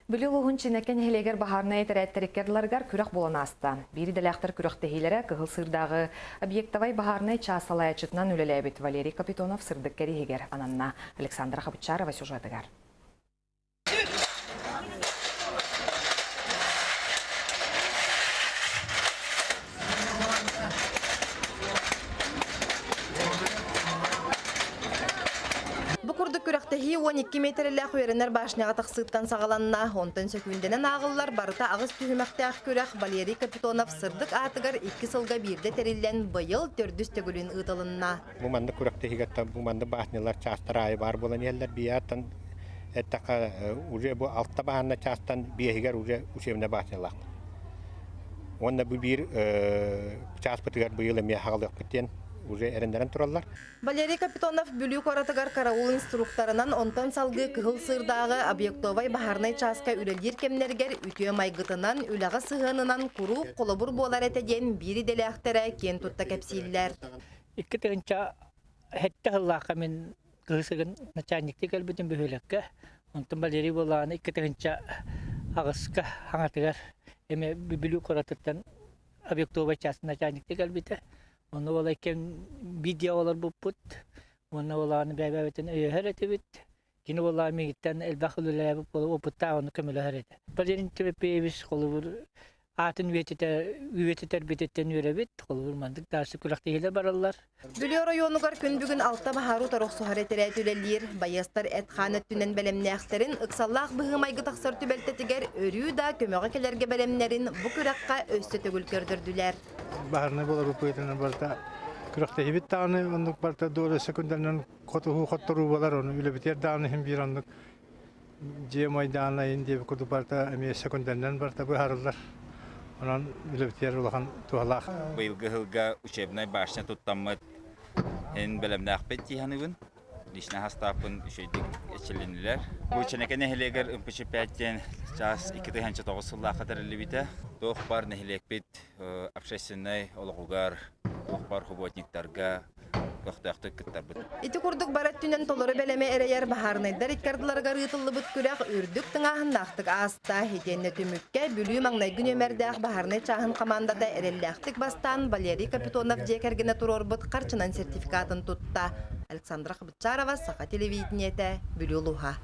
Бүлүү улууһун Чинэкэ нэһилиэгэр баһаарынай этэрээттэр икки ардыларыгар күрэх буолан ааста. Биир идэлээхтэр күрэхтэһиилэрэ Кыһыл Сыырдааҕы объектовай баһаарынай чаас салайааччытынан үлэлээбит Валерий Капитонов сырдык кэриэһигэр ананна. Александра Хабычарова сюжетыгар. Бу курдук күрэхтэһии 12 миэтэрэлээх үөрэнэр башняҕа тахсыыттан саҕаланна. Онтон сөкүүндэнэн ааҕыллар барыта аҕыс түһүмэхтээх күрэх Валерий Капитонов сырдык аатыгар икки сылга биирдэ тэриллэн быйыл төрдүс төгүлүн ыытылынна. Бу маннык күрэхтэһиигэ бу маннык башнялар чаастар аайы баар буолан иһэллэр. Биһиэттэн эттэххэ уже бу алта баһаанна чаастан биэһигэр уже учебная башнялаах. Уонна бу биир чааспытыгар быйыл эмиэ хаалыахпыт диэн уже эрэннэрэн тураллар. Валерий Капитонов Бүлүү куоратыгар караул инструкторынан, онтон салгыы Кыһыл Сыырдааҕы объектовай баһаарынай чааска үлэлиир кэмнэригэр үтүө майгытынан, үлэҕэ сыһыанынан куруук холобур буолар этэ диэн биир идэлээхтэрэ киэн тутта кэпсииллэр. Икки тыһыынча сэттэ сыллаахха мин Кыһыл Сыырын начальниктыы кэлбитим бөһүөлэккэ. Онтон Валерий буоллаҕына 2008-ка хаҥатыгар эмиэ Бүлүү куоратыттан объектовай чаас начальниктыы кэлбитэ. Онно буола иккиэн биир олорбуппут. Уонна буолаҕына бэйэ-бэйэбитин өйөһөр этибит. Кини буоллаҕа миигиттэн элбэх үлэлээбит буола опыттаах ону көмөлөһөр этэ. Валерий Тимофеевич холобур аатын үйэтитэ үйэтитэрбититтэн үөрэбит. Холобур маннык дальше күрэхтэһиилэр бараллар. Бүлүү оройуонугар күн бүгүн алта баһаар утары охсуһар этэрээт үлэлиир. Байыастар эт-хаан өттүнэн бэлэмнээхтэрин, ыксаллаах быһыы-майгы тахсар түбэлтэтигэр өрүү да көмөҕө кэлэргэ бэлэмнэрин бу күрэххэ өссө төгүл көрдөрдүлэр. Баһарнай буоларбыт быһыытынан барыта күрэхтэһиибит даҕаны оннук барыта доля секундалынан хотуһуу хотторуу буолар ону үлэбитигэр даҕаны иһин биир оннук дьиэ майдаанайын диэбит курдук барыта эмиэ секундалынан барыта быһаарыллар. Онон үлэбитигэр улахан туһалаах. Быйылгы сылга учебнай башня туттаммыт эн бэлэмнээхпит дии саныыбын. Личнэй хастааппын үчүгэйдик эчилиннилэр. Бу Чэнэкэ нэһилиэгэр МПЧ-5 диэн чаас 2009 сыллаахха тэриллибитэ. Туох бар нэһилиэкпит общественнай олоҕугар, туох бар субботниктарга көхтөөхтүк кыттарбыт. Ити курдук бары өттүнэн толору бэлэми эрэйэр баһаарынайдар икки ардыларыгар ыытыллыбыт күрэх үрдүк тыҥааһыннаахтык ааста. Итиэннэ түмүккэ Бүлүү маҥнайгы нүөмэрдээх баһаарынай чааһын хамаандата эрэллээхтик бастаан Валерий Капитонов дьиэ кэргэнэ туруорбут харчынан сертификатын тутта. Александра Хабытчарова, Саха телевидениетэ, Бүлүү улууһа.